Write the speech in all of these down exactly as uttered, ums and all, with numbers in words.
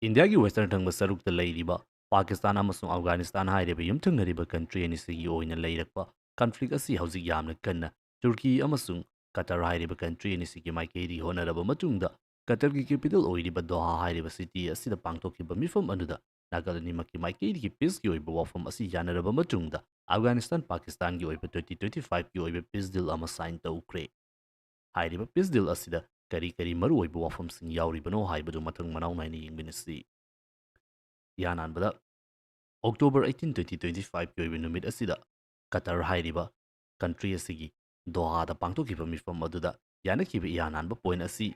ꯏꯟꯗꯤꯌꯥꯒꯤ ꯋꯦꯁꯇꯔꯟ ꯊꯪꯕ ꯁꯔꯨꯛꯇ ꯂꯩꯔꯤꯕ ꯄꯥꯀꯤꯁꯇꯥꯟ ꯑꯃꯁꯨꯡ ꯑꯐꯒꯥꯅꯤꯁꯇꯥꯟ ꯍꯥꯏꯔꯤꯕ ꯌꯨꯝꯊꯪꯅꯔꯤꯕ ꯀꯟꯇ꯭ꯔꯤ ꯑꯅꯤꯁꯤꯒꯤ ꯑꯣꯏꯅ ꯂꯩꯔꯛꯄ ꯀꯟꯐ꯭ꯂꯤꯛ ꯑꯁꯤ ꯍꯧꯖꯤꯛ ꯌꯥꯝꯅ ꯀꯟꯅ ꯇꯨꯔꯀꯤ ꯑꯃꯁꯨꯡ ꯀꯇꯔ ꯍꯥꯏꯔꯤꯕ ꯀꯟꯇ꯭ꯔꯤ ꯑꯅꯤꯁꯤꯒꯤ ꯃꯥꯏꯀꯩꯗꯒꯤ ꯍꯣꯠꯅꯔꯕ ꯃꯇꯨꯡꯗ, ꯀꯇꯔꯒꯤ ꯀꯦꯄꯤꯇꯦꯜ ꯑꯣꯏꯔꯤꯕ ꯗꯣꯍꯥ ꯍꯥꯏꯔꯤꯕ ꯁꯤꯇꯤ ꯑꯁꯤꯗ ꯄꯥꯡꯊꯣꯛꯈꯤꯕ ꯃꯤꯐꯝ ꯑꯗꯨꯗ ꯅꯥꯀꯜ ꯑꯅꯤꯃꯛꯀꯤ ꯃꯥꯏꯀꯩꯗꯒꯤ ꯄꯤꯁꯀꯤ ꯑꯣꯏꯕ ꯋꯥꯐꯝ ꯑꯁꯤ ꯌꯥꯅꯔꯕ ꯃꯇꯨꯡꯗ, ꯑꯐꯒꯥꯅꯤꯁꯇꯥꯟ ꯄꯥꯀꯤꯁꯇꯥꯟꯒꯤ ꯑꯣꯏꯕ ꯇ꯭ꯋꯦꯟꯇꯤ ꯇ꯭ꯋꯦꯟꯇꯤ ꯐꯥꯏꯚꯀꯤ ꯑꯣꯏꯕ ꯄꯤꯁ ꯗꯤꯜ ꯑꯃ ꯁꯥꯏꯟ ꯇꯧꯈ꯭ꯔꯦ꯫ ꯍꯥꯏꯔꯤꯕ ꯄꯤꯁ ꯗꯤꯜ ꯑꯁꯤꯗ ꯀꯔꯤ ꯀꯔꯤ ꯃꯔꯨꯑꯣꯏꯕ ꯋꯥꯐꯝꯁꯤꯡ ꯌꯥꯎꯔꯤꯕꯅꯣ ꯍꯥꯏꯕꯗꯨ ꯃꯊꯪ ꯃꯅꯥꯎ ꯅꯥꯏꯅ ꯌꯦꯡꯃꯤꯟꯅꯁꯤ꯫ ꯏꯍꯥꯟ ꯍꯥꯟꯕꯗ, ꯑꯣꯛꯇꯣꯕꯔ ꯑꯩꯠꯇꯤꯟ, ꯇ꯭ꯋꯦꯟꯇꯤ ꯇ꯭ꯋꯦꯟꯇꯤ ꯐꯥꯏꯚꯀꯤ ꯑꯣꯏꯕ ꯅꯨꯃꯤꯠ ꯑꯁꯤꯗ ꯀꯇꯔ ꯍꯥꯏꯔꯤꯕ ꯀꯟꯇ꯭ꯔꯤ ꯑꯁꯤꯒꯤ ꯗꯣꯍꯥꯗ ꯄꯥꯡꯊꯣꯛꯈꯤꯕ ꯃꯤꯐꯝ ꯑꯗꯨꯗ ꯌꯥꯅꯈꯤꯕ ꯏꯍꯥꯟ ꯍꯥꯟꯕ ꯄꯣꯏꯟ ꯑꯁꯤ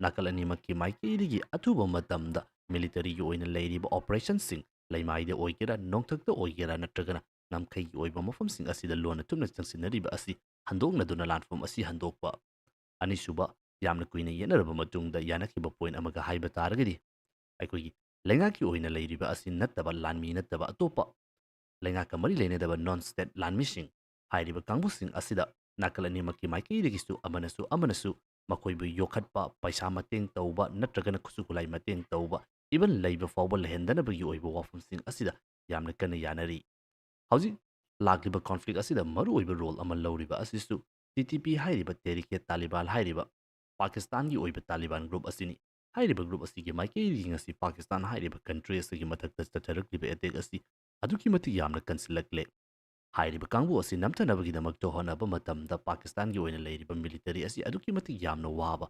ꯅꯥꯀꯜ ꯑꯅꯤꯃꯛꯀꯤ ꯃꯥꯏꯀꯩꯗꯒꯤ ꯑꯊꯨꯕ ꯃꯇꯝꯗ ꯃꯤꯂꯤꯇꯔꯤꯒꯤ ꯑꯣꯏꯅ ꯂꯩꯔꯤꯕ ꯑꯣꯄꯔꯦꯁꯟꯁꯤꯡ, ꯂꯩꯃꯥꯏꯗ ꯑꯣꯏꯒꯦꯔꯥ, ꯅꯣꯡꯊꯛꯇ ꯑꯣꯏꯒꯦꯔꯥ, ꯅꯠꯇ꯭ꯔꯒꯅ ꯉꯝꯈꯩꯒꯤ ꯑꯣꯏꯕ ꯃꯐꯝꯁꯤꯡ ꯑꯁꯤꯗ ꯂꯣꯟꯅ ꯊꯨꯞꯅ ꯆꯪꯁꯤꯟꯅꯔꯤꯕ ꯑꯁꯤ ꯍꯟꯗꯣꯛꯅꯗꯨꯅ ꯂꯥꯟꯐꯝ ꯑꯁꯤ ꯍꯟꯗꯣꯛꯄ꯫ ꯑꯅꯤꯁꯨꯕ, ꯌꯥꯝꯅ ꯀꯨꯏꯅ ꯌꯦꯠꯅꯔꯕ ꯃꯇꯨꯡꯗ ꯌꯥꯅꯈꯤꯕ ꯄꯣꯏꯟ ꯑꯃꯒ ꯍꯥꯏꯕ ꯇꯥꯔꯒꯗꯤ, ꯑꯩꯈꯣꯏꯒꯤ ꯂꯩꯉꯥꯛꯀꯤ ꯑꯣꯏꯅ ꯂꯩꯔꯤꯕ ꯑꯁꯤ ꯅꯠꯇꯕ ꯂꯥꯟꯃꯤ ꯅꯠꯇꯕ ꯑꯇꯣꯞꯄ ꯂꯩꯉꯥꯛꯀ ꯃꯔꯤ ꯂꯩꯅꯗꯕ ꯅꯣꯟ ꯁ꯭ꯇꯦꯠ ꯂꯥꯟꯃꯤꯁꯤꯡ ꯍꯥꯏꯔꯤꯕ ꯀꯥꯡꯕꯨꯁꯤꯡ ꯑꯁꯤꯗ ꯅꯥꯀꯜ ꯑꯅꯤꯃꯛꯀꯤ ꯃꯥꯏꯀꯩꯗꯒꯤꯁꯨ ꯑꯃꯅꯁꯨ ꯑꯃꯅꯁꯨ ꯃꯈꯣꯏꯕꯨ ꯌꯣꯛꯈꯠꯄ, ꯄꯩꯁꯥ ꯃꯇꯦꯡ ꯇꯧꯕ ꯅꯠꯇ꯭ꯔꯒꯅ ꯈꯨꯠꯁꯨ ꯈꯨꯠꯂꯥꯏ ꯃꯇꯦꯡ ꯇꯧꯕ, ꯏꯚꯟ ꯂꯩꯕ ꯐꯥꯎꯕ ꯂꯩꯍꯟꯗꯅꯕꯒꯤ ꯑꯣꯏꯕ ꯋꯥꯐꯝꯁꯤꯡ ꯑꯁꯤꯗ ꯌꯥꯝꯅ ꯀꯟꯅ ꯌꯥꯅꯔꯤ꯫ ꯍꯧꯖꯤꯛ ꯂꯥꯛꯂꯤꯕ ꯀꯣꯟꯐ꯭ꯂꯤꯛ ꯑꯁꯤꯗ ꯃꯔꯨꯑꯣꯏꯕ ꯔꯣꯜ ꯑꯃ ꯂꯧꯔꯤꯕ ꯑꯁꯤꯁꯨ ꯇꯤ ꯇꯤ ꯄꯤ ꯍꯥꯏꯔꯤꯕ ꯇꯦꯔꯤꯀꯦ ꯇꯥꯂꯤꯕꯥꯟ ꯍꯥꯏꯔꯤꯕ ꯄꯥꯀꯤꯁꯇꯥꯟꯒꯤ ꯑꯣꯏꯕ ꯇꯥꯂꯤꯕꯥꯟ ꯒ꯭ꯔꯨꯞ ꯑꯁꯤꯅꯤ꯫ ꯍꯥꯏꯔꯤꯕ ꯒ꯭ꯔꯨꯞ ꯑꯁꯤꯒꯤ ꯃꯥꯏꯀꯩꯗꯒꯤ ꯉꯁꯤ ꯄꯥꯀꯤꯁꯇꯥꯟ ꯍꯥꯏꯔꯤꯕ ꯀꯟꯇ꯭ꯔꯤ ꯑꯁꯤꯒꯤ ꯃꯊꯛꯇ ꯆꯠꯊꯔꯛꯂꯤꯕ ꯑꯦꯇꯦꯛ ꯑꯁꯤ ꯑꯗꯨꯛꯀꯤ ꯃꯇꯤꯛ ꯌꯥꯝꯅ ꯀꯟꯁꯤꯜꯂꯛꯂꯦ꯫ ꯍꯥꯏꯔꯤꯕ ꯀꯥꯡꯕꯨ ꯑꯁꯤ ꯅꯝꯊꯅꯕꯒꯤꯗꯃꯛꯇ ꯍꯣꯠꯅꯕ ꯃꯇꯝꯗ ꯄꯥꯀꯤꯁꯇꯥꯟꯒꯤ ꯑꯣꯏꯅ ꯂꯩꯔꯤꯕ ꯃꯤꯂꯤꯇꯔꯤ ꯑꯁꯤ ꯑꯗꯨꯛꯀꯤ ꯃꯇꯤꯛ ꯌꯥꯝꯅ ꯋꯥꯕ,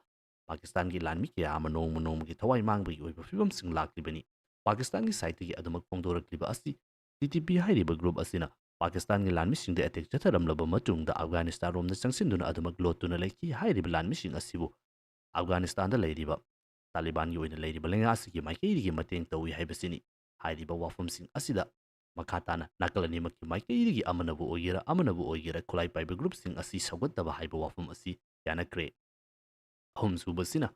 ꯄꯥꯀꯤꯁꯇꯥꯟꯒꯤ ꯂꯥꯟꯃꯤ ꯀꯌꯥ ꯑꯃ ꯅꯣꯡꯃ ꯅꯣꯡꯃꯒꯤ ꯊꯋꯥꯏ ꯃꯥꯡꯕꯒꯤ ꯑꯣꯏꯕ ꯐꯤꯕꯝꯁꯤꯡ ꯂꯥꯛꯂꯤꯕꯅꯤ꯫ ꯄꯥꯀꯤꯁꯇꯥꯟꯒꯤ ꯁꯥꯏꯠꯇꯒꯤ ꯑꯗꯨꯃꯛ ꯐꯣꯡꯗꯣꯔꯛꯂꯤꯕ ꯑꯁꯤ ꯇꯤ ꯇꯤ ꯄꯤ ꯍꯥꯏꯔꯤꯕ ꯒ꯭ꯔꯨꯞ ꯑꯁꯤꯅ ꯄꯥꯀꯤꯁꯇꯥꯟꯒꯤ ꯂꯥꯟꯃꯤꯁꯤꯡꯗ ꯑꯦꯇꯦꯛ ꯆꯠꯊꯔꯝꯂꯕ ꯃꯇꯨꯡꯗ ꯑꯐꯒꯥꯅꯤꯁꯇꯥꯟ ꯔꯣꯝꯗ ꯆꯪꯁꯤꯟꯗꯨꯅ ꯑꯗꯨꯃꯛ ꯂꯣꯠꯇꯨꯅ ꯂꯩꯈꯤ꯫ ꯍꯥꯏꯔꯤꯕ ꯂꯥꯟꯃꯤꯁꯤꯡ ꯑꯁꯤꯕꯨ ꯑꯐꯒꯥꯅꯤꯁꯇꯥꯟꯗ ꯂꯩꯔꯤꯕ ꯇꯥꯂꯤꯕꯥꯟꯒꯤ ꯑꯣꯏꯅ ꯂꯩꯔꯤꯕ ꯂꯩꯉꯥꯛ ꯑꯁꯤꯒꯤ ꯃꯥꯏꯀꯩꯗꯒꯤ ꯃꯇꯦꯡ ꯇꯧꯏ ꯍꯥꯏꯕꯁꯤꯅꯤ꯫ ꯍꯥꯏꯔꯤꯕ ꯋꯥꯐꯝꯁꯤꯡ ꯑꯁꯤꯗ ꯃꯈꯥ ꯇꯥꯅ ꯅꯥꯀꯜ ꯑꯅꯤꯃꯛꯀꯤ ꯃꯥꯏꯀꯩꯗꯒꯤ ꯑꯃꯅꯕꯨ ꯑꯣꯏꯒꯦꯔꯥ, ꯑꯃꯅꯕꯨ ꯑꯣꯏꯒꯦꯔꯥ, ꯈꯨꯠꯂꯥꯏ ꯄꯥꯏꯕ ꯒ꯭ꯔꯨꯞꯁꯤꯡ ꯑꯁꯤ ꯁꯧꯒꯠꯇꯕ ꯍꯥꯏꯕ ꯋꯥꯐꯝ ꯑꯁꯤ ꯌꯥꯅꯈ꯭ꯔꯦ꯫ ꯑꯍꯨꯝꯁꯨꯕꯁꯤꯅ,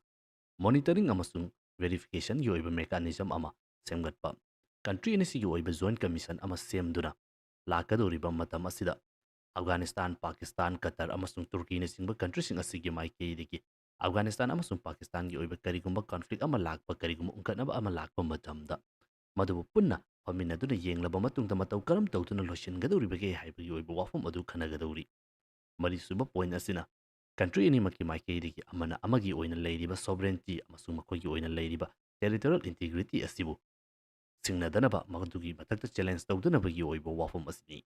ꯃꯣꯅꯤꯇꯔꯤꯡ ꯑꯃꯁꯨꯡ ꯚꯦꯔꯤꯐꯤꯀꯦꯁꯟꯒꯤ ꯑꯣꯏꯕ ꯃꯦꯀꯥꯅꯤꯖꯝ ꯑꯃ ꯁꯦꯝꯒꯠꯄ꯫ ꯀꯟꯇ꯭ꯔꯤ ꯑꯅꯤꯁꯤꯒꯤ ꯑꯣꯏꯕ ꯖꯣꯏꯟ ꯀꯃꯤꯁꯟ ꯑꯃ ꯁꯦꯝꯗꯨꯅ ꯂꯥꯛꯀꯗꯧꯔꯤꯕ ꯃꯇꯝ ꯑꯁꯤꯗ ꯑꯐꯒꯥꯅꯤꯁꯇꯥꯟ, ꯄꯥꯀꯤꯁꯇꯥꯟ, ꯀꯇꯔ ꯑꯃꯁꯨꯡ ꯇꯨꯔꯀꯤꯅꯆꯤꯡꯕ ꯀꯟꯇ꯭ꯔꯤꯁꯤꯡ ꯑꯁꯤꯒꯤ ꯃꯥꯏꯀꯩꯗꯒꯤ ꯑꯐꯒꯥꯅꯤꯁꯇꯥꯟ ꯑꯃꯁꯨꯡ ꯄꯥꯀꯤꯁꯇꯥꯟꯒꯤ ꯑꯣꯏꯕ ꯀꯔꯤꯒꯨꯝꯕ ꯀꯟꯐ꯭ꯂꯤꯛ ꯑꯃ ꯂꯥꯛꯄ, ꯀꯔꯤꯒꯨꯝꯕ ꯎꯪꯈꯠꯅꯕ ꯑꯃ ꯂꯥꯛꯄ ꯃꯇꯝꯗ, ꯃꯗꯨꯕꯨ ꯄꯨꯟꯅ ꯐꯝꯃꯤꯟꯅꯗꯨꯅ ꯌꯦꯡꯂꯕ ꯃꯇꯨꯡꯗ ꯃꯇꯧ ꯀꯔꯝ ꯇꯧꯗꯨꯅ ꯂꯣꯏꯁꯤꯟꯒꯗꯧꯔꯤꯕꯒꯦ ꯍꯥꯏꯕꯒꯤ ꯑꯣꯏꯕ ꯋꯥꯐꯝ ꯑꯗꯨ ꯈꯟꯅꯒꯗꯧꯔꯤ꯫ ꯃꯔꯤꯁꯨꯕ ꯄꯣꯏꯟꯠ ꯑꯁꯤꯅ, ꯀꯟꯇ꯭ꯔꯤ ꯑꯅꯤꯃꯛꯀꯤ ꯃꯥꯏꯀꯩꯗꯒꯤ ꯑꯃꯅ ꯑꯃꯒꯤ ꯑꯣꯏꯅ ꯂꯩꯔꯤꯕ ꯁꯣꯚꯔꯦꯟꯇꯤ ꯑꯃꯁꯨꯡ ꯃꯈꯣꯏꯒꯤ ꯑꯣꯏꯅ ꯂꯩꯔꯤꯕ ꯇꯦꯔꯤꯇꯣꯔꯤꯌꯦꯜ ꯏꯟꯇꯤꯒ꯭ꯔꯤꯇꯤ ꯑꯁꯤꯕꯨ ꯁꯤꯡꯅꯗꯅꯕ, ꯃꯗꯨꯒꯤ ꯃꯊꯛꯇ ꯆꯦꯂꯦꯟꯖ ꯇꯧꯗꯅꯕꯒꯤ ꯑꯣꯏꯕ ꯋꯥꯐꯝ ꯑꯁꯤꯅꯤ꯫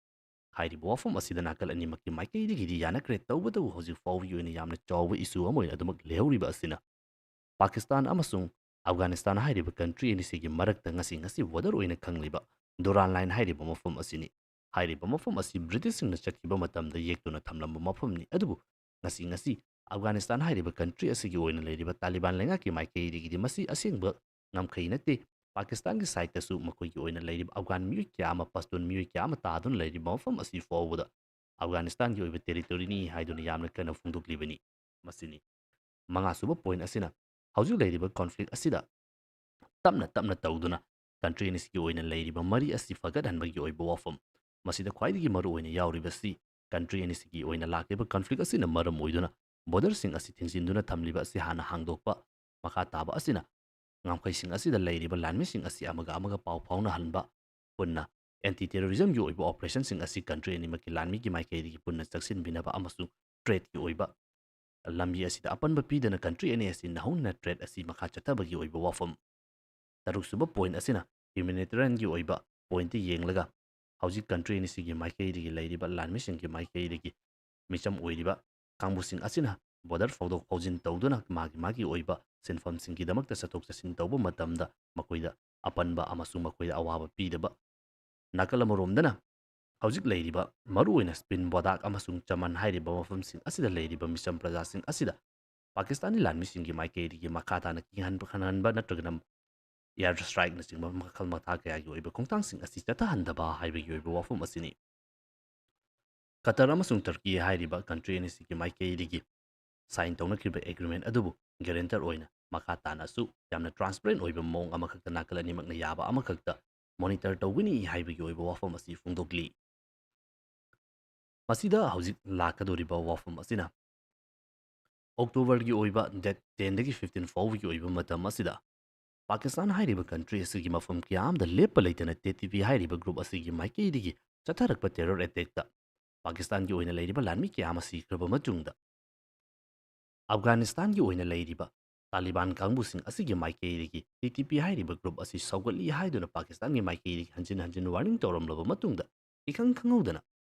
ꯍꯥꯏꯔꯤꯕ ꯋꯥꯐꯝ ꯑꯁꯤꯗ ꯅꯥꯀꯜ ꯑꯅꯤꯃꯛꯀꯤ ꯃꯥꯏꯀꯩꯗꯒꯤꯗꯤ ꯌꯥꯅꯈ꯭ꯔꯦ, ꯇꯧꯕꯇꯕꯨ ꯍꯧꯖꯤꯛ ꯐꯥꯎꯕꯒꯤ ꯑꯣꯏꯅ ꯌꯥꯝꯅ ꯆꯥꯎꯕ ꯏꯁꯨ ꯑꯃ ꯑꯣꯏꯅ ꯑꯗꯨꯃꯛ ꯂꯩꯍꯧꯔꯤꯕ ꯑꯁꯤꯅ ꯄꯥꯀꯤꯁꯇꯥꯟ ꯑꯃꯁꯨꯡ ꯑꯐꯒꯥꯅꯤꯁꯇꯥꯟ ꯍꯥꯏꯔꯤꯕ ꯀꯟꯇ꯭ꯔꯤ ꯑꯅꯤꯁꯤꯒꯤ ꯃꯔꯛꯇ ꯉꯁꯤ ꯉꯁꯤ ꯕꯣꯔꯗꯔ ꯑꯣꯏꯅ ꯈꯪꯂꯤꯕ ꯗꯨꯔꯥꯟ ꯂꯥꯏꯟ ꯍꯥꯏꯔꯤꯕ ꯃꯐꯝ ꯑꯁꯤꯅꯤ꯫ ꯍꯥꯏꯔꯤꯕ ꯃꯐꯝ ꯑꯁꯤ ꯕ꯭ꯔꯤꯇꯤꯁꯁꯤꯡꯅ ꯆꯠꯈꯤꯕ ꯃꯇꯝꯗ ꯌꯦꯛꯇꯨꯅ ꯊꯝꯂꯝꯕ ꯃꯐꯝꯅꯤ, ꯑꯗꯨꯕꯨ ꯉꯁꯤ ꯉꯁꯤ ꯑꯐꯒꯥꯅꯤꯁꯇꯥꯟ ꯍꯥꯏꯔꯤꯕ ꯀꯟꯇ꯭ꯔꯤ ꯑꯁꯤꯒꯤ ꯑꯣꯏꯅ ꯂꯩꯔꯤꯕ ꯇꯥꯂꯤꯕꯥꯟ ꯂꯩꯉꯥꯛꯀꯤ ꯃꯥꯏꯀꯩꯗꯒꯤꯗꯤ ꯃꯁꯤ ꯑꯁꯦꯡꯕ ꯉꯝꯈꯩ ꯅꯠꯇꯦ꯫ ꯄꯥꯀꯤꯁꯇꯥꯟꯒꯤ ꯁꯥꯏꯠꯇꯁꯨ ꯃꯈꯣꯏꯒꯤ ꯑꯣꯏꯅ ꯂꯩꯔꯤꯕ ꯑꯐꯒꯥꯟ ꯃꯤꯑꯣꯏ ꯀꯌꯥ ꯑꯃ, ꯄꯁꯇꯨꯟ ꯃꯤꯑꯣꯏ ꯀꯌꯥ ꯑꯃ ꯇꯥꯗꯨꯅ ꯂꯩꯔꯤꯕ ꯃꯐꯝ ꯑꯁꯤ ꯐꯥꯎꯕꯗ ꯑꯐꯒꯥꯅꯤꯁꯇꯥꯟꯒꯤ ꯑꯣꯏꯕ ꯇꯦꯔꯤꯇꯣꯔꯤꯅꯤ ꯍꯥꯏꯗꯨꯅ ꯌꯥꯝꯅ ꯀꯟꯅ ꯐꯣꯡꯗꯣꯛꯂꯤꯕꯅꯤ꯫ ꯃꯁꯤꯅꯤ ꯃꯉꯥꯁꯨꯕ ꯄꯣꯏꯟꯠ ꯑꯁꯤꯅ, ꯍꯧꯖꯤꯛ ꯂꯩꯔꯤꯕ ꯀꯟꯐ꯭ꯂꯤꯛ ꯑꯁꯤꯗ ꯇꯞꯅ ꯇꯞꯅ ꯇꯧꯗꯨꯅ ꯀꯟꯇ꯭ꯔꯤ ꯑꯅꯤꯁꯤꯒꯤ ꯑꯣꯏꯅ ꯂꯩꯔꯤꯕ ꯃꯔꯤ ꯑꯁꯤ ꯐꯒꯠꯍꯟꯕꯒꯤ ꯑꯣꯏꯕ ꯋꯥꯐꯝ꯫ ꯃꯁꯤꯗ ꯈ꯭ꯋꯥꯏꯗꯒꯤ ꯃꯔꯨ ꯑꯣꯏꯅ ꯌꯥꯎꯔꯤꯕꯁꯤ ꯀꯟꯇ꯭ꯔꯤ ꯑꯅꯤꯁꯤꯒꯤ ꯑꯣꯏꯅ ꯂꯥꯛꯂꯤꯕ ꯀꯟꯐ꯭ꯂꯤꯛ ꯑꯁꯤꯅ ꯃꯔꯝ ꯑꯣꯏꯗꯨꯅ ꯕꯣꯔꯗꯔꯁꯤꯡ ꯑꯁꯤ ꯊꯤꯡꯖꯤꯟꯗꯨꯅ ꯊꯝꯂꯤꯕ ꯑꯁꯤ ꯍꯥꯟꯅ ꯍꯥꯡꯗꯣꯛꯄ꯫ ꯃꯈꯥ ꯇꯥꯕ ꯑꯁꯤꯅ ꯉꯝꯈꯩꯁꯤꯡ ꯑꯁꯤꯗ ꯂꯩꯔꯤꯕ ꯂꯥꯟꯃꯤꯁꯤꯡ ꯑꯁꯤ ꯑꯃꯒ ꯑꯃꯒ ꯄꯥꯎ ꯐꯥꯎꯅꯍꯟꯕ, ꯄꯨꯟꯅ ꯑꯦꯟꯇꯤ ꯇꯦꯔꯣꯔꯤꯖꯝꯒꯤ ꯑꯣꯏꯕ ꯑꯣꯄꯔꯦꯁꯟꯁꯤꯡ ꯑꯁꯤ ꯀꯟꯇ꯭ꯔꯤ ꯑꯅꯤꯃꯛꯀꯤ ꯂꯥꯟꯃꯤꯒꯤ ꯃꯥꯏꯀꯩꯗꯒꯤ ꯄꯨꯟꯅ ꯆꯪꯁꯤꯟꯕꯤꯅꯕ ꯑꯃꯁꯨꯡ ꯇ꯭ꯔꯦꯗꯀꯤ ꯑꯣꯏꯕ ꯂꯝꯕꯤ ꯑꯁꯤꯗ ꯑꯄꯟꯕ ꯄꯤꯗꯅ ꯀꯟꯇ꯭ꯔꯤ ꯑꯅꯤ ꯑꯁꯤ ꯅꯧꯍꯧꯅꯅ ꯇ꯭ꯔꯦꯗ ꯑꯁꯤ ꯃꯈꯥ ꯆꯠꯊꯕꯒꯤ ꯑꯣꯏꯕ ꯋꯥꯐꯝ꯫ ꯇꯔꯨꯛꯁꯨꯕ ꯄꯣꯏꯟꯠ ꯑꯁꯤꯅ ꯍ꯭ꯌꯨꯃꯦꯅꯤꯇꯦꯔꯤꯌꯟꯒꯤ ꯑꯣꯏꯕ ꯄꯣꯏꯟꯠꯇ ꯌꯦꯡꯂꯒ ꯍꯧꯖꯤꯛ ꯀꯟꯇ꯭ꯔꯤ ꯑꯅꯤꯁꯤꯒꯤ ꯃꯥꯏꯀꯩꯗꯒꯤ ꯂꯩꯔꯤꯕ ꯂꯥꯟꯃꯤꯁꯤꯡꯒꯤ ꯃꯥꯏꯀꯩꯗꯒꯤ ꯃꯤꯆꯝ ꯑꯣꯏꯔꯤꯕ ꯀꯥꯡꯕꯨꯁꯤꯡ ꯑꯁꯤꯅ ꯕꯣꯔꯗꯔ ꯐꯥꯎꯗꯣꯛ ꯐꯥꯎꯖꯤꯟ ꯇꯧꯗꯨꯅ ꯃꯥꯒꯤ ꯃꯥꯒꯤ ꯑꯣꯏꯕ ꯁꯤꯟꯐꯝꯁꯤꯡꯒꯤꯗꯃꯛꯇ ꯆꯠꯊꯣꯛ ꯆꯠꯁꯤꯟ ꯇꯧꯕ ꯃꯇꯝꯗ ꯃꯈꯣꯏꯗ ꯑꯄꯟꯕ ꯑꯃꯁꯨꯡ ꯃꯈꯣꯏꯗ ꯑꯋꯥꯕ ꯄꯤꯗꯕ꯫ ꯅꯥꯀꯜ ꯑꯃꯔꯣꯝꯗꯅ ꯍꯧꯖꯤꯛ ꯂꯩꯔꯤꯕ ꯃꯔꯨꯑꯣꯏꯅ ꯁ꯭ꯄꯤꯟ ꯕꯣꯗꯥꯛ ꯑꯃꯁꯨꯡ ꯆꯃꯟ ꯍꯥꯏꯔꯤꯕ ꯃꯐꯝꯁꯤꯡ ꯑꯁꯤꯗ ꯂꯩꯔꯤꯕ ꯃꯤꯆꯝ ꯄ꯭ꯔꯖꯥꯁꯤꯡ ꯑꯁꯤꯗ ꯄꯥꯀꯤꯁꯇꯥꯅꯤ ꯂꯥꯟꯃꯤꯁꯤꯡꯒꯤ ꯃꯥꯏꯀꯩꯗꯒꯤ ꯃꯈꯥ ꯇꯥꯅ ꯀꯤꯍꯟꯕ ꯈꯟꯍꯟꯕ ꯅꯠꯇ꯭ꯔꯒꯅ ꯑꯦꯌꯔ ꯁ꯭ꯇ꯭ꯔꯥꯏꯛꯅꯆꯤꯡꯕ ꯃꯈꯜ ꯃꯈꯥ ꯀꯌꯥꯒꯤ ꯑꯣꯏꯕ ꯈꯣꯡꯊꯥꯡꯁꯤꯡ ꯑꯁꯤ ꯆꯠꯊꯍꯟꯗꯕ ꯍꯥꯏꯕꯒꯤ ꯑꯣꯏꯕ ꯋꯥꯐꯝ ꯑꯁꯤꯅꯤ꯫ ꯀꯇꯔ ꯑꯃꯁꯨꯡ ꯇꯔꯀꯤ ꯍꯥꯏꯔꯤꯕ ꯀꯟꯇ꯭ꯔꯤ ꯑꯅꯤꯁꯤꯒꯤ ꯃꯥꯏꯀꯩꯗꯒꯤ ꯁꯥꯏꯟ ꯇꯧꯅꯈꯤꯕ ꯑꯦꯒ꯭ꯔꯤꯃꯦꯟ ꯑꯗꯨꯕꯨ ꯒꯦꯔꯦꯟꯇꯔ ꯑꯣꯏꯅ ꯃꯈꯥ ꯇꯥꯅꯁꯨ ꯌꯥꯝꯅ ꯇ꯭ꯔꯥꯟꯁꯄꯔꯦꯟ ꯑꯣꯏꯕ ꯃꯑꯣꯡ ꯑꯃꯈꯛꯇ ꯅꯥꯀꯜ ꯑꯅꯤꯃꯛꯅ ꯌꯥꯕ ꯑꯃꯈꯛꯇ ꯃꯣꯅꯤꯇꯔ ꯇꯧꯒꯅꯤ ꯍꯥꯏꯕꯒꯤ ꯑꯣꯏꯕ ꯋꯥꯐꯝ ꯑꯁꯤ ꯐꯣꯡꯗꯣꯛꯂꯤ꯫ ꯃꯁꯤꯗ ꯍꯧꯖꯤꯛ ꯂꯥꯛꯀꯗꯧꯔꯤꯕ ꯋꯥꯐꯝ ꯑꯁꯤꯅ ꯑꯣꯛꯇꯣꯕꯔꯒꯤ ꯑꯣꯏꯕ date ten ꯗꯒꯤ fifteen ꯐꯥꯎꯕꯒꯤ ꯑꯣꯏꯕ ꯃꯇꯝ ꯑꯁꯤꯗ ꯄꯥꯀꯤꯁꯇꯥꯟ ꯍꯥꯏꯔꯤꯕ country ꯑꯁꯤꯒꯤ ꯃꯐꯝ ꯀꯌꯥ ꯑꯃꯗ ꯂꯦꯞꯄ ꯂꯩꯇꯅ T T P ꯍꯥꯏꯔꯤꯕ group ꯑꯁꯤꯒꯤ ꯃꯥꯏꯀꯩꯗꯒꯤ ꯆꯠꯊꯔꯛꯄ terror attack ꯇ ꯄꯥꯀꯤꯁꯇꯥꯟꯒꯤ ꯑꯣꯏꯅ ꯂꯩꯔꯤꯕ ꯂꯥꯟꯃꯤ ꯀꯌꯥ ꯑꯃ ꯁꯤꯈ꯭ꯔꯕ ꯃꯇꯨꯡꯗ, ꯑꯐꯒꯥꯅꯤꯁꯇꯥꯟꯒꯤ ꯑꯣꯏꯅ ꯂꯩꯔꯤꯕ ꯇꯥꯂꯤꯕꯥꯟ ꯀꯥꯡꯕꯨꯁꯤꯡ ꯑꯁꯤꯒꯤ ꯃꯥꯏꯀꯩꯗꯒꯤ T T P ꯍꯥꯏꯔꯤꯕ group ꯑꯁꯤ ꯁꯧꯒꯠꯂꯤ ꯍꯥꯏꯗꯨꯅ ꯄꯥꯀꯤꯁꯇꯥꯟꯒꯤ ꯃꯥꯏꯀꯩꯗꯒꯤ ꯍꯟꯖꯤꯟ ꯍꯟꯖꯤꯟ warning ꯇꯧꯔꯝꯂꯕ ꯃꯇꯨꯡꯗ, ꯏꯈꯪ ꯈꯪꯍꯧꯗꯅ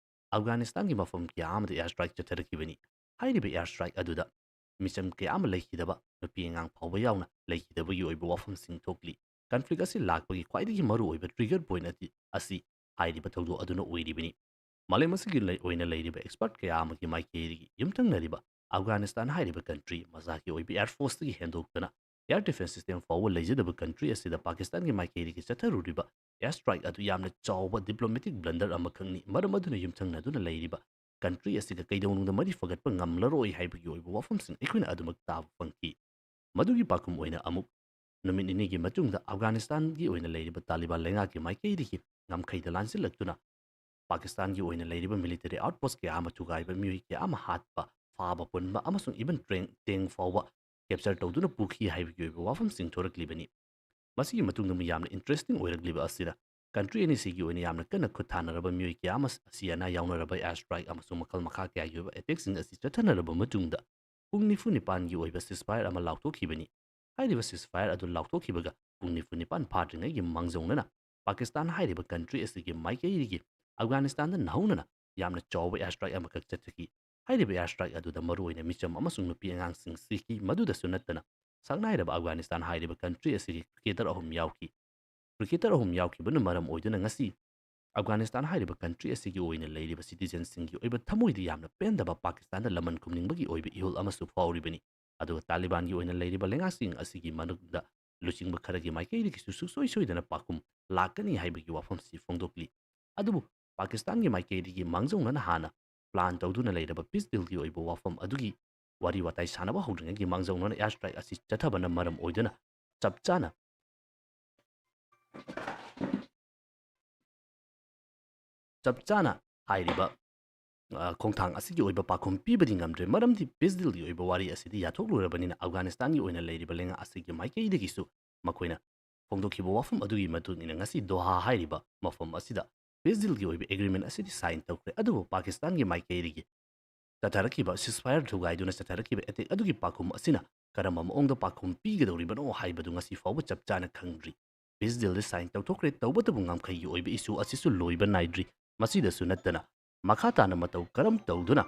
ꯑꯐꯒꯥꯅꯤꯁꯇꯥꯟꯒꯤ ꯃꯐꯝ ꯀꯌꯥ ꯑꯃꯗ air strike ꯆꯠꯊꯔꯛꯈꯤꯕꯅꯤ꯫ ꯍꯥꯏꯔꯤꯕ air strike ꯑꯗꯨꯗ ꯃꯤꯆꯝ ꯀꯌꯥ ꯑꯃ ꯂꯩꯈꯤꯗꯕ, ꯅꯨꯄꯤ ꯑꯉꯥꯡ ꯐꯥꯎꯕ ꯌꯥꯎꯅ ꯂꯩꯈꯤꯗꯕꯒꯤ ꯑꯣꯏꯕ ꯋꯥꯐꯝꯁꯤꯡ ꯊꯣꯛꯂꯤ꯫ Conflict ꯑꯁꯤ ꯂꯥꯛꯄꯒꯤ ꯈ꯭ꯋꯥꯏꯗꯒꯤ ꯃꯔꯨꯑꯣꯏꯕ trigger point ꯑꯗꯤ, ꯑꯁꯤ ꯍꯥꯏꯔꯤꯕ ꯊꯧꯗꯣꯛ ꯑꯗꯨꯅ ꯑꯣꯏꯔꯤꯕꯅꯤ꯫ ꯃꯥꯂꯦꯝ ꯑꯁꯤꯒꯤ ꯂꯩ-, ꯑꯣꯏꯅ ꯂꯩꯔꯤꯕ expert ꯀꯌꯥ ꯑꯃꯒꯤ ꯃꯥꯏꯀꯩꯗꯒꯤ ꯌꯨꯝꯊꯪꯅꯔꯤꯕ ꯑꯐꯒꯥꯅꯤꯁꯇꯥꯟ ꯍꯥꯏꯔꯤꯕ country ꯃꯁꯥꯒꯤ ꯑꯣꯏꯕ air force ꯇꯒꯤ ꯍꯦꯟꯗꯣꯛꯇꯅ air defence system ꯐꯥꯎꯕ ꯂꯩꯖꯗꯕ country ꯑꯁꯤꯗ ꯄꯥꯀꯤꯁꯇꯥꯟꯒꯤ ꯃꯥꯏꯀꯩꯗꯒꯤ ꯆꯠꯊꯔꯨꯔꯤꯕ air strike ꯑꯗꯨ ꯌꯥꯝꯅ ꯆꯥꯎꯕ diplomatic blunder ꯑꯃꯈꯛꯅꯤ꯫ ꯃꯔꯝ ꯑꯗꯨꯅ ꯌꯨꯝꯊꯪꯅꯗꯨꯅ ꯂꯩꯔꯤꯕ country ꯑꯁꯤꯒ ꯀꯩꯗꯧꯅꯨꯡꯗ ꯃꯔꯤ ꯐꯒꯠꯄ ꯉꯝꯂꯔꯣꯏ ꯍꯥꯏꯕꯒꯤ ꯑꯣꯏꯕ ꯋꯥꯐꯝꯁꯤꯡ ꯑꯩꯈꯣꯏꯅ ꯑꯗꯨꯃꯛ ꯇꯥꯕ ꯐꯪꯈꯤ꯫ ꯃꯗꯨꯒꯤ ꯄꯥꯎꯈꯨꯝ ꯑꯣꯏꯅ ꯑꯃꯨꯛ ꯅꯨꯃꯤꯠ ꯅꯤꯅꯤꯒꯤ ꯃꯇꯨꯡꯗ ꯑꯐꯒꯥꯅꯤꯁꯇꯥꯟꯒꯤ ꯑꯣꯏꯅ ꯂꯩꯔꯤꯕ ꯇꯥꯂꯤꯕꯥꯟ ꯂꯩꯉꯥꯛꯀꯤ ꯃꯥꯏꯀꯩꯗꯒꯤ ꯉꯝꯈꯩꯗ ꯂꯥꯟꯁꯤꯜꯂꯛꯇꯨꯅ ꯄꯥꯀꯤꯁꯇꯥꯟꯒꯤ ꯑꯣꯏꯅ ꯂꯩꯔꯤꯕ military outpost ꯀꯌꯥ ꯑꯃ ꯊꯨꯒꯥꯏꯕ, ꯃꯤꯑꯣꯏ ꯀꯌꯥ ꯑꯃ ꯍꯥꯠꯄ, ꯐꯥꯕ ꯄꯨꯟꯕ ꯑꯃꯁꯨꯡ even train, tank ꯐꯥꯎꯕ capture ꯇꯧꯗꯨꯅ ꯄꯨꯈꯤ ꯍꯥꯏꯕꯒꯤ ꯑꯣꯏꯕ ꯋꯥꯐꯝꯁꯤꯡ ꯊꯣꯔꯛꯂꯤꯕꯅꯤ꯫ ꯃꯁꯤꯒꯤ ꯃꯇꯨꯡꯗ ꯌꯥꯝꯅ interesting ꯑꯣꯏꯔꯛꯂꯤꯕ ꯑꯁꯤꯅ, country ꯑꯅꯤꯁꯤꯒꯤ ꯑꯣꯏꯅ ꯌꯥꯝꯅ ꯀꯟꯅ ꯈꯨꯠ ꯊꯥꯅꯔꯕ, ꯃꯤꯑꯣꯏ ꯀꯌꯥ ꯑꯃ ꯑꯁꯤ ꯑꯅꯥ ꯌꯥꯎꯅꯔꯕ air strike ꯑꯃꯁꯨꯡ ꯃꯈꯜ ꯃꯈꯥ ꯀꯌꯥꯒꯤ ꯑꯣꯏꯕ attack ꯁꯤꯡ ꯑꯁꯤ ꯆꯠꯊꯅꯔꯕ ꯃꯇꯨꯡꯗ, ꯄꯨꯡ ꯅꯤꯐꯨ ꯅꯤꯄꯥꯟꯒꯤ ꯑꯣꯏꯕ ceasefire ꯑꯃ ꯂꯥꯎꯊꯣꯛꯈꯤꯕꯅꯤ꯫ ꯍꯥꯏꯔꯤꯕ ceasefire ꯑꯗꯨ ꯂꯥꯎꯊꯣꯛꯈꯤꯕꯒ ꯄꯨꯡ ꯅꯤꯐꯨ ꯅꯤꯄꯥꯟ ꯐꯥꯗ꯭ꯔꯤꯉꯩꯒꯤ ꯃꯥꯡꯖꯧꯅꯅ ꯄꯥꯀꯤꯁꯇꯥꯟ ꯍꯥꯏꯔꯤꯕ country ꯑꯁꯤꯒꯤ ꯃꯥꯏꯀꯩꯗꯒꯤ ꯑꯐꯒꯥꯅꯤꯁꯇꯥꯟꯗ ꯅꯧꯍꯧꯅꯅ ꯌꯥꯝꯅ ꯆꯥꯎꯕ air strike ꯑꯃꯈꯛ ꯆꯠꯊꯈꯤ꯫ ꯍꯥꯏꯔꯤꯕ air strike ꯑꯗꯨꯗ ꯃꯔꯨꯑꯣꯏꯅ ꯃꯤꯆꯝ ꯑꯃꯁꯨꯡ ꯅꯨꯄꯤ ꯑꯉꯥꯡꯁꯤꯡ ꯁꯤꯈꯤ꯫ ꯃꯗꯨꯗꯁꯨ ꯅꯠꯇꯅ, ꯁꯛꯅꯥꯏꯔꯕ ꯑꯐꯒꯥꯅꯤꯁꯇꯥꯟ ꯍꯥꯏꯔꯤꯕ country ꯑꯁꯤꯒꯤ cricketer ꯑꯍꯨꯝ ꯌꯥꯎꯈꯤ꯫ Cricketer ꯑꯍꯨꯝ ꯌꯥꯎꯈꯤꯕꯅ ꯃꯔꯝ ꯑꯣꯏꯗꯨꯅ ꯉꯁꯤ ꯑꯐꯒꯥꯅꯤꯁꯇꯥꯟ ꯍꯥꯏꯔꯤꯕ country ꯑꯁꯤꯒꯤ ꯑꯣꯏꯅ ꯂꯩꯔꯤꯕ citizen ꯁꯤꯡꯒꯤ ꯑꯣꯏꯕ ꯊꯃꯣꯏꯗ ꯌꯥꯝꯅ ꯄꯦꯟꯗꯕ, ꯄꯥꯀꯤꯁꯇꯥꯟꯗ ꯂꯃꯟ ꯈꯨꯝꯅꯤꯡꯕꯒꯤ ꯑꯣꯏꯕ ꯏꯍꯨꯜ ꯑꯃꯁꯨ ꯐꯥꯎꯔꯤꯕꯅꯤ꯫ ꯑꯗꯨꯒ ꯇꯥꯂꯤꯕꯥꯟꯒꯤ ꯑꯣꯏꯅ ꯂꯩꯔꯤꯕ ꯂꯩꯉꯥꯛꯁꯤꯡ ꯑꯁꯤꯒꯤ ꯃꯅꯨꯡꯗ ꯂꯨꯆꯤꯡꯕ ꯈꯔꯒꯤ ꯃꯥꯏꯀꯩꯗꯒꯤꯁꯨ ꯁꯨꯡꯁꯣꯏ ꯁꯣꯏꯗꯅ ꯄꯥꯎꯈꯨꯝ ꯂꯥꯛꯀꯅꯤ ꯍꯥꯏꯕꯒꯤ ꯋꯥꯐꯝꯁꯤ ꯐꯣꯡꯗꯣꯛꯂꯤ꯫ ꯑꯗꯨꯕꯨ ꯄꯥꯀꯤꯁꯇꯥꯟꯒꯤ ꯃꯥꯏꯀꯩꯗꯒꯤ ꯃꯥꯡꯖꯧꯅꯅ ꯍꯥꯟꯅ plan ꯇꯧꯗꯨꯅ ꯂꯩꯔꯕ peace deal ꯒꯤ ꯑꯣꯏꯕ ꯋꯥꯐꯝ ꯑꯗꯨꯒꯤ ꯋꯥꯔꯤ ꯋꯥꯇꯥꯏ ꯁꯥꯟꯅꯕ ꯍꯧꯗ꯭ꯔꯤꯉꯩꯒꯤ ꯃꯥꯡꯖꯧꯅꯅ air strike ꯑꯁꯤ ꯆꯠꯊꯕꯅ ꯃꯔꯝ ꯑꯣꯏꯗꯨꯅ ꯆꯞ ꯆꯥꯅ, ꯆꯞ ꯆꯥꯅ ꯍꯥꯏꯔꯤꯕ ꯑ, ꯈꯣꯡꯊꯥꯡ ꯑꯁꯤꯒꯤ ꯑꯣꯏꯕ ꯄꯥꯎꯈꯨꯝ ꯄꯤꯕꯗꯤ ꯉꯝꯗ꯭ꯔꯦ, ꯃꯔꯝꯗꯤ ꯄꯤꯁ ꯗꯤꯜꯒꯤ ꯑꯣꯏꯕ ꯋꯥꯔꯤ ꯑꯁꯤꯗꯤ ꯌꯥꯊꯣꯛꯂꯨꯔꯕꯅꯤꯅ ꯑꯐꯒꯥꯅꯤꯁꯇꯥꯟꯒꯤ ꯑꯣꯏꯅ ꯂꯩꯔꯤꯕ ꯂꯩꯉꯥꯛ ꯑꯁꯤꯒꯤ ꯃꯥꯏꯀꯩꯗꯒꯤꯁꯨ ꯃꯈꯣꯏꯅ ꯐꯣꯡꯗꯣꯛꯈꯤꯕ ꯋꯥꯐꯝ ꯑꯗꯨꯒꯤ ꯃꯇꯨꯡ ꯏꯟꯅ ꯉꯁꯤ ꯗꯣꯍꯥ ꯍꯥꯏꯔꯤꯕ ꯃꯐꯝ ꯑꯁꯤꯗ ꯄꯤꯁ ꯗꯤꯜꯒꯤ ꯑꯣꯏꯕ ꯑꯦꯒ꯭ꯔꯤꯃꯦꯟ ꯑꯁꯤꯗꯤ ꯁꯥꯏꯟ ꯇꯧꯈ꯭ꯔꯦ, ꯑꯗꯨꯕꯨ ꯄꯥꯀꯤꯁꯇꯥꯟꯒꯤ ꯃꯥꯏꯀꯩꯗꯒꯤ ꯆꯠꯊꯔꯛꯈꯤꯕ ceasefire ꯊꯨꯒꯥꯏꯗꯨꯅ ꯆꯠꯊꯔꯛꯈꯤꯕ ꯑꯦꯇꯦꯛ ꯑꯗꯨꯒꯤ ꯄꯥꯎꯈꯨꯝ ꯑꯁꯤꯅ ꯀꯔꯝꯕ ꯃꯑꯣꯡꯗ ꯄꯥꯎꯈꯨꯝ ꯄꯤꯒꯗꯧꯔꯤꯕꯅꯣ ꯍꯥꯏꯕꯗꯨ ꯉꯁꯤ ꯐꯥꯎꯕ ꯆꯞ ꯆꯥꯅ ꯈꯪꯗ꯭ꯔꯤ꯫ ꯄꯤꯁ ꯗꯤꯜꯗꯤ ꯁꯥꯏꯟ ꯇꯧꯊꯣꯛꯈ꯭ꯔꯦ, ꯇꯧꯕꯇꯕꯨ ꯉꯝꯈꯩꯒꯤ ꯑꯣꯏꯕ ꯏꯁꯨ ꯑꯁꯤꯁꯨ ꯂꯣꯏꯕ ꯅꯥꯏꯗ꯭ꯔꯤ꯫ ꯃꯁꯤꯗꯁꯨ ꯅꯠꯇꯅ ꯃꯈꯥ ꯇꯥꯅ ꯃꯇꯧ ꯀꯔꯝ ꯇꯧꯗꯨꯅ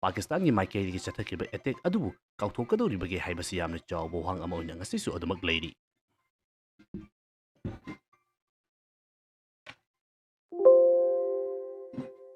ꯄꯥꯀꯤꯁꯇꯥꯟꯒꯤ ꯃꯥꯏꯀꯩꯗꯒꯤ ꯆꯠꯊꯈꯤꯕ ꯑꯦꯇꯦꯛ ꯑꯗꯨꯕꯨ ꯀꯥꯎꯊꯣꯛꯀꯗꯧꯔꯤꯕꯒꯦ ꯍꯥꯏꯕꯁꯤ ꯌꯥꯝꯅ ꯆꯥꯎꯕ ꯋꯥꯍꯪ ꯑꯃ ꯑꯣꯏꯅ ꯉꯁꯤꯁꯨ ꯑꯗꯨꯃꯛ ꯂꯩꯔꯤ꯫